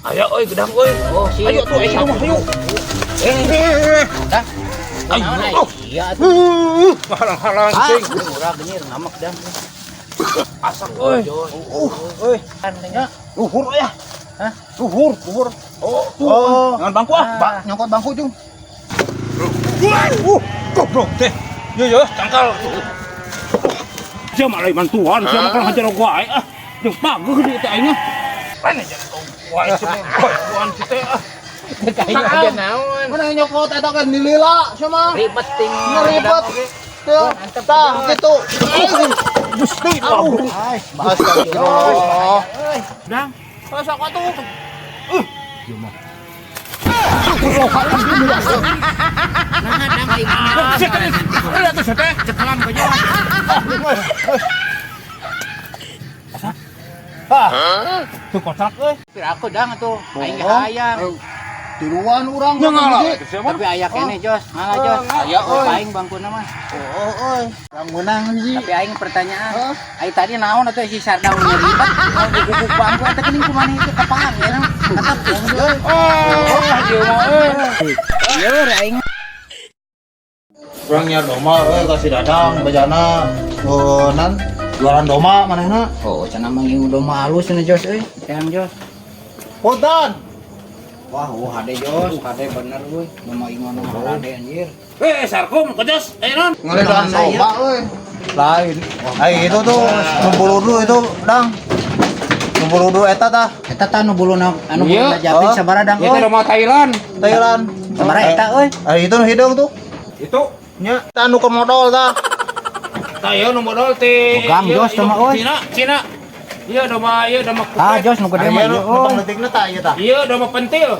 Aya euy gedang euy. Oh, sip. Ayo tuh, ayo mah, ayo. Eh, dah. Ayo. Naon, ay? Oh. Iya atuh. Halang-halang Ah, cing. murah genyir ngamek dah. Asak euy. Euy, kan nya. Luhur ya. Hah? Luhur, luhur. Oh, tuh. Oh. Jangan bangku ah. Ah. Ba, nyokot bangku cung. Goblok teh. Yo yo, tangkal. Sia mah lain mantuan, sia mah kalau hajar gua aing ah. Jeung pageuh di teh aing ah. Lain aja gua aing sia gua si teh ah. Kayak aja naon. Mana nyokot eta kan dilila sia mah. Ribet ting. Ngeribet. Tuh, tah gitu. Gusti, aduh. Astagfirullah. Dang. Sok atuh. Nah, dang aing. Sia teh. Atuh sia teh. Cekelan kau Jos. Ah. Tuh kocak euy. Pir aku dang atuh. Aing Bohong. hayang. Tiluan urang. Nya ngalah atuh sia mah. Tapi aya keneh Jos. Ngalah Jos. Aya, euy. Aing bangkuna mah. Oh, euy. Urang meunang hiji. Tapi aing pertanyaan. Aing tadi naon atuh si Sardang ribet mau guguk bangku eta geuning kumaha itu kapaang ya. Tetep euy. Oh, ieu mah euy. Lieur aing. Urang nyiar domba euy ka si Dadang bejana. Oh, nan jualan domba manehna. Oh, cenah mah ngingu domba halus cenah Jos euy. Sayang Jos. Punten. Wah, oh hade Jos, hade bener euy. Domba ingon mah hade anjir. Eh, Sarkum, kojos, eh non. Ngeledan domba euy. Lain. Ai itu tuh nu buludu itu, Dang. Nu buludu eta tah. Eta tah nu buluna anu Iya. buluna japin Oh. sabaraha dang Itu euy. domba Thailand. Thailand. Sabaraha eta euy. Ai itu nu hideung tuh. Itu Nya, tah nu kemodol tah. tah ieu nu modal teh. Pegang, Jos, domba, euy. Cina, Cina. Iya domba, iya domba Ah, kupet. Jos nu gede mah Ai ieu nu euy. pangletikna tah ieu tah. Iya domba pentil.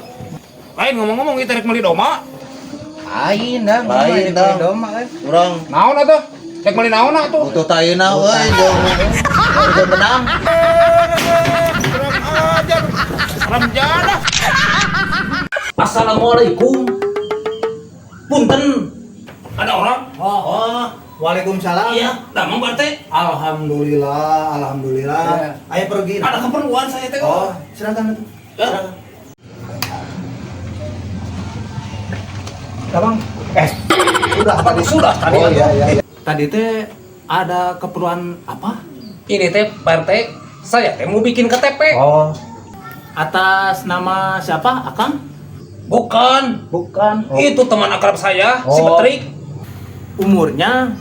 Lain ngomong-ngomong kita rek meuli domba. Lain dang, Lain, dang. domba euy. Urang Naon atuh? Rek meuli naon atuh? butuh taina euy jeung jeung benang. Kurang ajar. Salam jadah. Assalamualaikum. Punten. Ada orang? Oh, waalaikumsalam. Iya, damang Barte. Alhamdulillah, alhamdulillah. Iya. Ayo pergi. Ada keperluan saya teh. Oh, silakan itu. Ya. Silakan. Abang, udah tadi. Sudah tadi. Oh iya iya. Tadi teh ada keperluan apa? Ini teh Pak RT, saya teh mau bikin KTP. Oh, Atas nama siapa? Akang? Bukan. Bukan. Itu teman akrab saya, si Oh. Betrik. Umurnya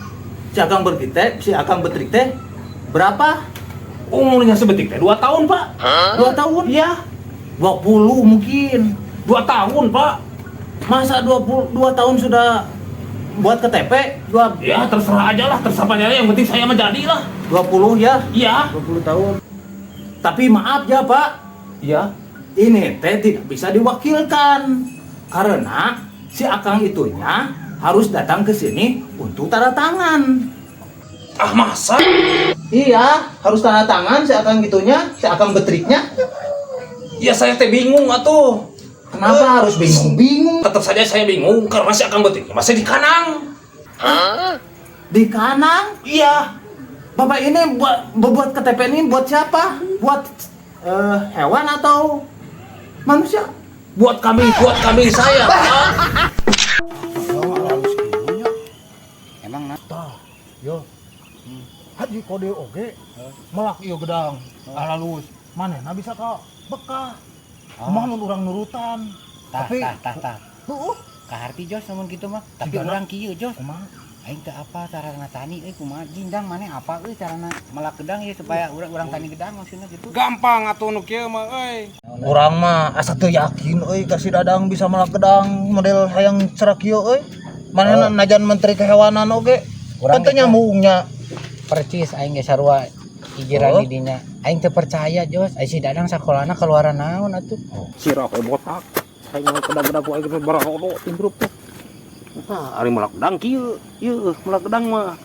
si Akang Betrik teh, si Akang Betrik teh berapa? Umurnya si Betrik teh 2 tahun, Pak. 2 tahun? Iya, 20 mungkin. 2 tahun, Pak. Masa 22 tahun sudah buat KTP? Dua, Ya, terserah aja lah, terserah aja. Yang penting saya mah jadi lah. 20 ya? Iya. 20 tahun. Tapi maaf ya, Pak. Iya. Ini teh tidak bisa diwakilkan karena si Akang itunya harus datang ke sini untuk tanda tangan. Ah, masa? Iya, harus tanda tangan si Akang gitunya, si Akang Betriknya. Ya saya teh bingung atuh. Kenapa harus bingung-bingung? Tetap saja saya bingung karena si Akang Betriknya masih di Kanang. Di Kanang? Iya. Bapak ini buat KTP ini buat siapa? Buat hewan atau manusia? Buat kambing saya, Pak. Emang nah. Tah, yo. Haji kode oge, melak ieu gedang, alalus. Manehna bisa ka Bekah. Kumaha mun urang nurutan? Tah, Tapi tah, tah, tah. Heeh. Kaharti Jos lamun kitu mah. Tapi Sigana. urang kieu Jos. Kumaha? Aing teu apa carana tani euy kumaha jindang maneh apa euy carana melak gedang ieu supaya urang tani gedang maksudna gitu. Gampang atuh nu kieu mah euy. Urang mah asa teu yakin euy ka si Dadang bisa melak gedang model hayang cara kieu euy. Manehna najan menteri kehewanan oge. Urang Kan teu nyambungnya. Percis aing ge sarua ijiran Oh. di dinya. Aing teu percaya Jos, ai si Dadang sakolana keluaran naon atuh. Sirah we botak. Aing mah kedang-kedang ku aing bararodo timbruk teh. Tah, ari melak gedang kieu, ieu melak gedang mah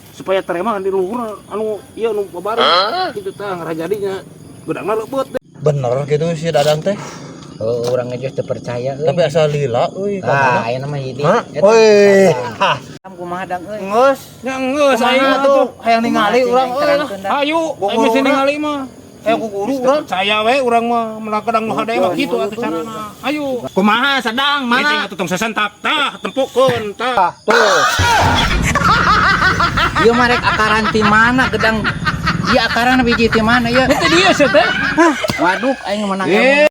supaya terema di luhur anu ieu nu babari kitu tah ngarajadinya gedangna leupeut deh. Bener gitu si Dadang teh. Oh, urang ge Jos teu percaya euy. Tapi asal lila euy. Tah, aya nama hiji. Hah? Eta. Woi. Hah. Kumaha dang euy. Geus. Nya geus aing Kumaha mah tuh hayang ningali urang euy lah. Ayo, aing mesti ningali mah. Eh ku guru urang. Percaya we urang mah melak gedang nu hade mah kitu atuh carana. Ayo. Kumaha Sadang Mana mana? atuh tong sasantap tah tempokeun tah. Tuh. Ieu mah rek akaran ti mana gedang? Ieu akaran biji ti mana ieu? Itu dia sih teh. Waduh, aing menang. Eh.